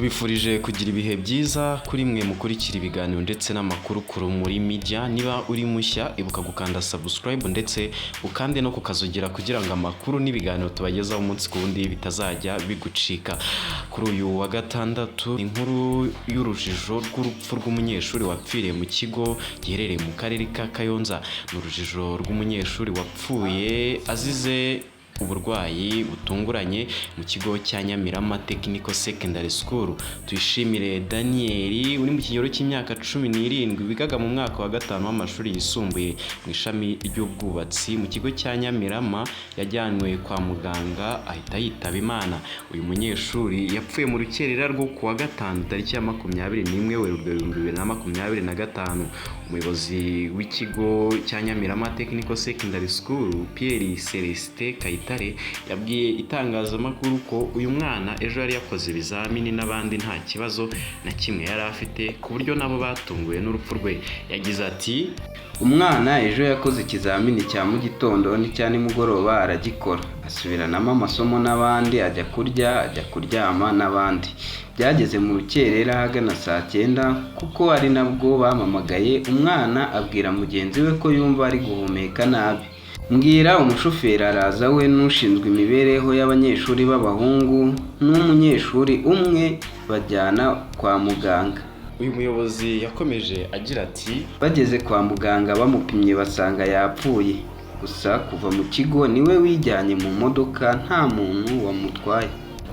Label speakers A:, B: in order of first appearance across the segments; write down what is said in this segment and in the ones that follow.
A: Tubifurije kugira ibihe byiza kuri mwe mukurikira ibiganiro ndetse n'amakuru ku Rumuri Media. Niba uri mushya, ibuka gukanda subscribe ndetse ukande no kukazogera kugira ngo amakuru n'ibiganiro tubagezaho umunsi ku wundi bitazajya bigucika. Kuri uyu wa gatandatu, inkuru y'urujijo rw'urupfu rw'umunyeshuri wapfiriye mu kigo giherereye mu karere ka Kayonza. Ni urujijo rw'umunyeshuri wapfuye azize uburwayi butunguranye mu kigo cya Nyamirama Technical Secondary School. Tuyishimire Daniel uri mu kigero cy'imyaka 17, wigaga mu mwaka wa gatanu w'amashuri yisumbuye mu ishami ry'ubwubatsi mu kigo cya Nyamirama, yajyanywe kwa muganga ahita yitaba Imana. Uyu munyeshuri yapfuye mu rukerera rwo ku wa gatanu, tariki ya 21 Werurwe 2025. Umuyobozi w'ikigo cya Nyamirama Technical Secondary School, Pierre Celestin Kayitare, yabwiye itangazamakuru ko uyu mwana ejo yari yakoze ibizamini n'abandi, nta kibazo na kimwe yari afite, ku buryo nabo batunguwe n'urupfu rwe. Yagize ati:
B: Umwana ejo yakoze ikizamini cya mu gitondo n'icya nimugoroba aragikora, asubiranamo amasomo n'abandi, ajya kurya, ajya kuryama n'abandi. Byageze mu rukerera ahagana saa cyenda, kuko ari nabwo bampamagaye, umwana abwira mugenzi we ko yumva ari guhumeka nabi. Mbwira umushoferi araza, we n'ushinzwe imibereho y'abanyeshuri b'abahungu n'umunyeshuri umwe, bajyana kwa muganga.
A: Uyu muyobozi yakomeje agira ati:
B: Bageze kwa muganga bamupimye basanga yapfuye. Gusa kuva mu kigo niwe wijyanye mu modoka, nta muntu wamutwaye.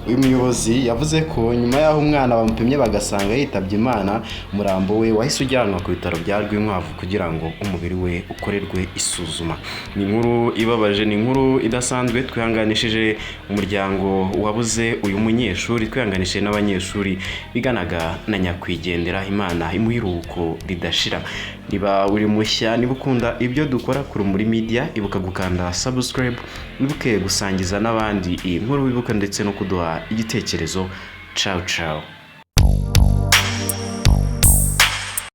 A: Uyu muyobozi yavuze ko nyuma y'aho umwana bamupimye bagasanga yitabye Imana, umurambo we wahise ujyanwa ku bitaro bya Rwinkwavu kugira ngo umubiri we ukorerwe isuzuma. Ni inkuru ibabaje, ni inkuru idasanzwe. Twihanganishije umuryango wabuze uyu munyeshuri, twihanganishije n'abanyeshuri biganaga na nyakwigendera. Imana imuhe iruhuko ridashira. Niba uri mushya, niba ukunda ibyo dukora ku Rumuri Media, ibuka gukanda subscribe, wibuke gusangiza n'abandi iyi nkuru, wibuke ndetse no kuduha igitekerezo. Ciao ciao.